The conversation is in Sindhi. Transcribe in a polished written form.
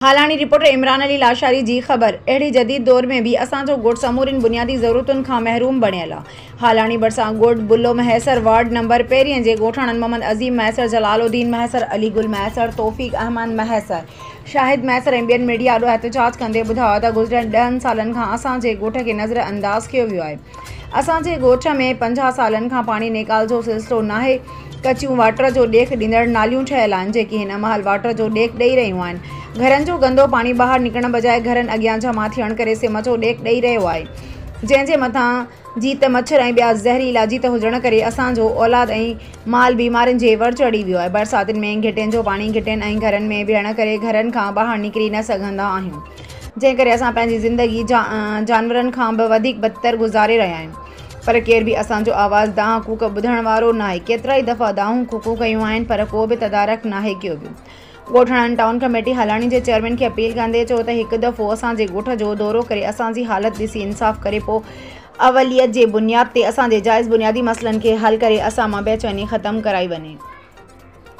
هالاڻي، رپورٽر عمران علي لاشاري جي خبر، اهڙي جديد دور ۾ به اسان جو ڳوٺ سمورين بنيادي ضرورتن کان محروم بڻيل آ. هالاڻي ڀرسان ڳوٺ بلو مهيسر وارڊ نمبر پهرين جي ڳوٺاڻن محمد عظيم مهيسر، جلال الدين مهيسر، علي گل مهيسر، توفيق احمد مهيسر، شاهد مهيسر ۽ ٻين ميڊيا آڏو احتجاج ڪندي ٻڌايو ته گذريل ڏهن سالن کان اسان جي ڳوٺ کي نظر انداز ڪيو ويو آهي. اسان جي ڳوٺ ۾ 50 سالن کان پاڻي نيڪال جو سلسلو ناهي. ڪچيون واٽر جو ڏيک ڏيندڙ ناليون ٺهيل آهن جيڪي هن مهل واٽر جو ڏيک ڏئي رهيون آهن. گهرن جو گندو پاڻي ٻاهر نڪرڻ بجاء گهرن اڳيان جمع ٿيڻ ڪري سم جو ڏيک ڏئي رهيو آهي جنهن جي مٿان جيت مڇر ۽ ٻيا زهريلا جيت هجڻ ڪري اسان جو اولاد ۽ مال بيمارين جي ور چڙهي ويو آهي. برساتين ۾ گهٽين جو پاڻي گهٽين ۽ گهرن ۾ بيهڻ ڪري گهرن کان ٻاهر نڪري نه سگهندا آهيون جنهن ڪري اسان پنهنجي زندگي جانورن کان به وڌيڪ بدتر گذاري رهيا آهيون. پر ڪير به اسان جو آواز دانهن ڪوڪ ٻڌڻ وارو ناهي. ڪيترائي دفعا دانهون ڪوڪون ڪيون آهن پر ڪو به تدارڪ ناهي ڪيو ويو. ڳوٺاڻن ٽائون ڪميٽي هالاڻي جي چيئرمين کي اپيل ڪندي چيو ته هڪ دفعو اسان جي ڳوٺ جو دورو ڪري اسان جي حالت ڏسي انصاف ڪري پو اوليت جي بنياد تي اسان جي جائز بنيادي مسئلن کي حل ڪري اسان مان بيچيني ختم ڪرائي وڃي.